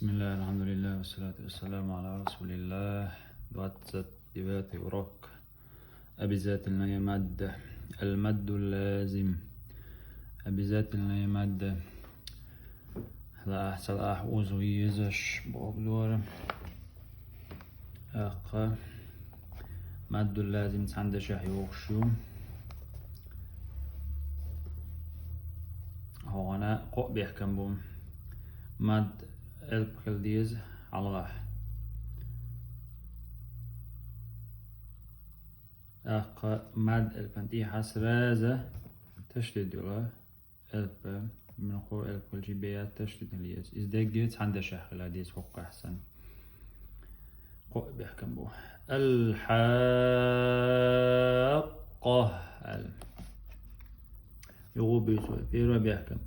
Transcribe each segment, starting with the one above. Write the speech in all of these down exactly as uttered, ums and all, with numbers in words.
بسم الله، الحمد لله، والصلاة والسلام على رسول الله. Двадцать девятый урок. Обязательная мадда. المد اللازم. Обязательная мадда. Ла ахь, цала ахь узу езаш богдора. Ахха. Маддул лазим цхьана дешахь йогӀуш ю. ХӀогӀана кхоъ бехкам бу. Мад элп хила деза хьалхахь. Ахха мад элпан тӀехьа сраза ташдид йола. Элп, муьлхха элп хилчи беят ташдид хила еза. Иза дегге цхьана дешахь хила деза хӀокхахь санна. Кхоъ бехкам бу. الحاقة аьлла. ЮгӀу буьйцу вай. Первый бехкам.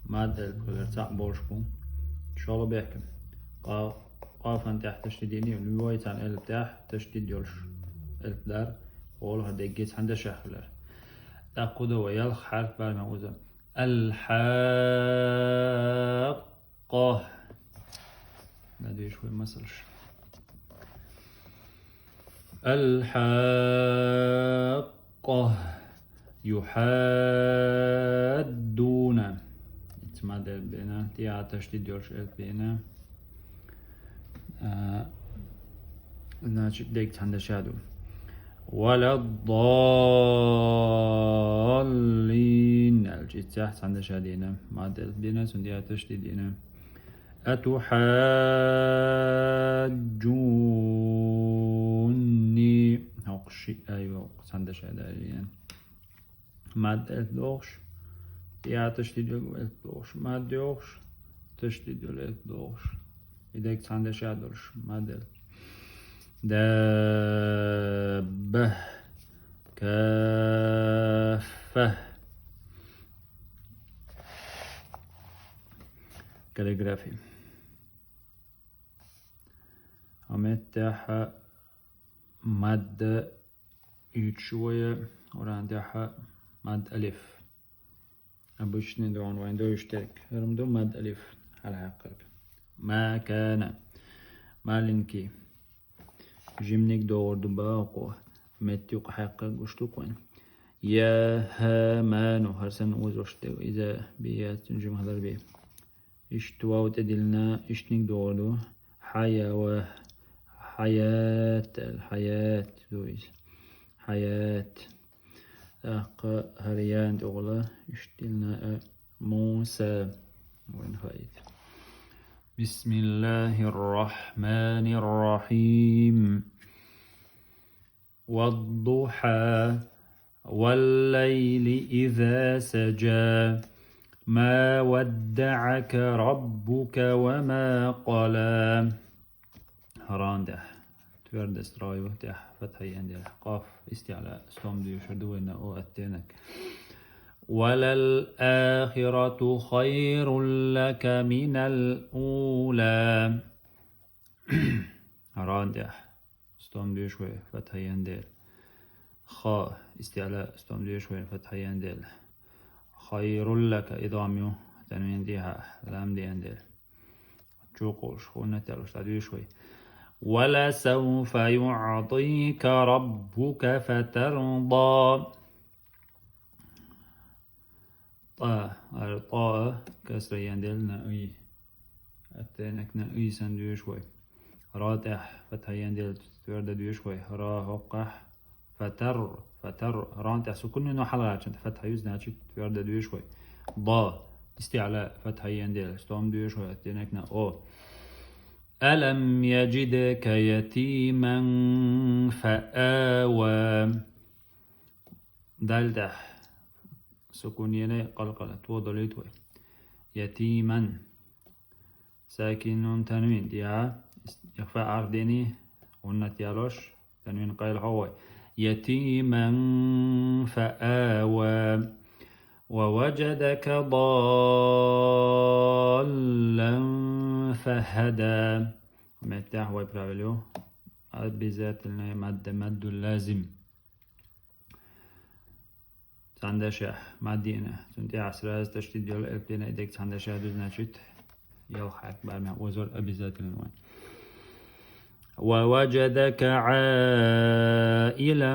Мад элп хилар цхьаъ болуш бу. ШолгӀа бехкам. Къа-, къафан тӀехь ташдид йина, любой цхьана элп тӀехь ташдид йолуш элп дар. Олу хӀара дегге цхьана дешахь хилар. ТӀаккха кху ду вай ялх хьарф бар ма уза. الحاقة. Надеюсь, вы مسلش. الحاقة. يحادون. Ицма дер бина, тӀехьа ташдид йолуш элп бина. А, значит, дег цхьана дешахь ду. ولا الضالين. Аьлча, иццехь цхьана дешахь дина. Мад элп дина, цунна тӀехьа ташдид дина. أتحاجوني. ХӀокху шиъ айва, хӀокху цхьана дешахь дина. Мад элп дохуш. ТӀехьа ташдид йолу элп дохуш. Мад йохуш. Ташдид йолу элп дохуш. И дег цхьана дешахь долуш. Мад элп. دابة. كافة. Каллиграфи. Хьан меттехь мадда юьтуш вай, Къуръан тӀехь мад алиф. Обычный догӀун вайн доьшуш дерг. ХӀара ма ду мад алиф хьалхьаькхнарг. ما كان. Маленький. Жиманиг догӀур ду бакъо. Метта юкъа хьаькхнарг гуш ду-кх вайн. يا هامان. ХӀара санна узош дерг. Иза бен яц, цуьнан жима хилар бен. Иштта вав тӀедиллина, иштаниг догӀур ду. Хьаява-, хьаят аьлла, хьаят ду иза. Хьаят. ТӀаккха хӀара ян тӀехула, иштта диллина а, Муса. Вайн хаийта. بسم الله الرحمن الرحيم. والضحى. والليل إذا سجى. ما ودعك ربك وما قلى. Ран тӀехь. Твердость ра ю, тӀехь фатхьа йиъна дела. Къаф истиъла, стом доьшур ду вайна о оттенок. وللآخرة خير لك من الأولى. Ран тӀехь. Стом доьшу вай, фатхьа йиъна дела. Ха, истиъла, стом доьшу вай, фатхьа йиъна дела. خير لك, идгӀам ю, танвин тӀехьа, лам диъна дела. Чу кхуллуш, хӀунна тӀелуш, дӀадоьшу вай. ولسوف يعطيك ربك فترضى. ТӀа, ара тӀа, касра йиъна дела, на ый. Оттенок на ый санна доьшу вай. Ра тӀехь фатхьа йиъна дела, твердо доьшу вай. Ра хӀокхахь. Фатар, фатар. Ран тӀехь сукун йина хьалхарчунна фатхьа ю, значит, твердо доьшу вай. Да. Истиъла, фатхьа йиъна дела, стом доьшу вай, оттенок на о. ألم يجدك يتيما فآوى. Дал тӀехь. Сукун йина къалкъала, то долуьйту вай. يتيما. Сакин нун танвин тӀехьа, ихфаъ Ӏарх дини, гӀуннат ялош, танвин къайла хьо вай. يتيما فآوى. ووجدك ضالا فهدى. Меттехь вай правил ю. Обязательная мадда, маддул лазим. Цхьана дешахь мад йиъна, цунна тӀехьа сразу ташдид йолу элп дина, и дег цхьана дешахь ду, значит, ялх хьарф барамехь озор обязательно вайн. ووجدك عائلا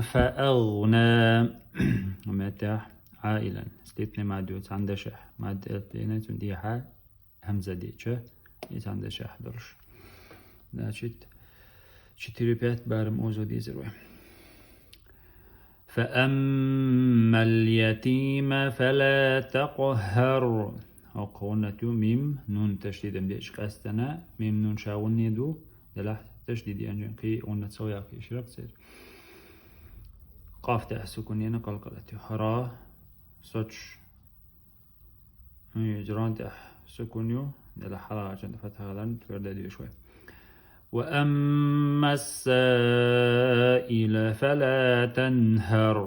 فأغنى. Меттехь عائلا. Слитный мад ю цхьана дашехь. Мад элп дина, цунна тӀехьа хьамза деча. И цхьана дашехь долуш. Значит, четыре-пять барам озо дезар вай. فأما اليتيم فلا تقهر. ХӀокху гӀуннат ю мим, нун ташдидам деъча къаьстана, мим нун ша гӀунне ду, делахь ташдид ян жан кхий гӀуннат сов яккхий ширак цер. Къаф тӀехь сукун яна къалкъалат ю. Ра, соч. Иза рон тӀехь сукун ю, делахь хьалагӀачун фатхьа хиларна твердо доьшу вай. وأما السائل فلا تنهر.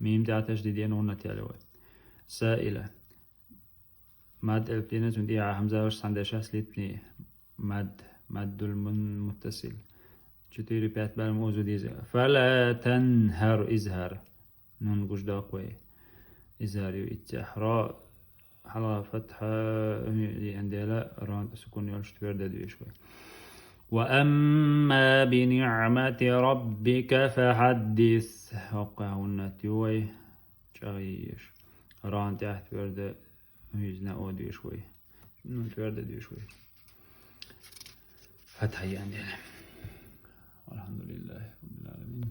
Мим тӀехь ташдид ян гӀуннат яли вай. Саила. Мад элп дина, цунна тӀехьа хьамза ваш, цхьана дашехь слитный мад, маддул мун-, муттасил. Четыре-пять барам озо деза. فلا تنهر, изхьар. Нун гуш даккха вай. Изхьар ю иццехь. Ра, хьалха фатхьа, ян дела, рон сукун йолуш твердо доьшу вай. وأما بنعمة ربك فحدث. ХӀокху гӀуннат ю вай. ЧӀагӀъеш. Рон тӀехь твердо хӀуьйзна о доьшу вай. Нун твердо доьшу вай. Фатхьа ян дела. الحمد لله رب العالمين.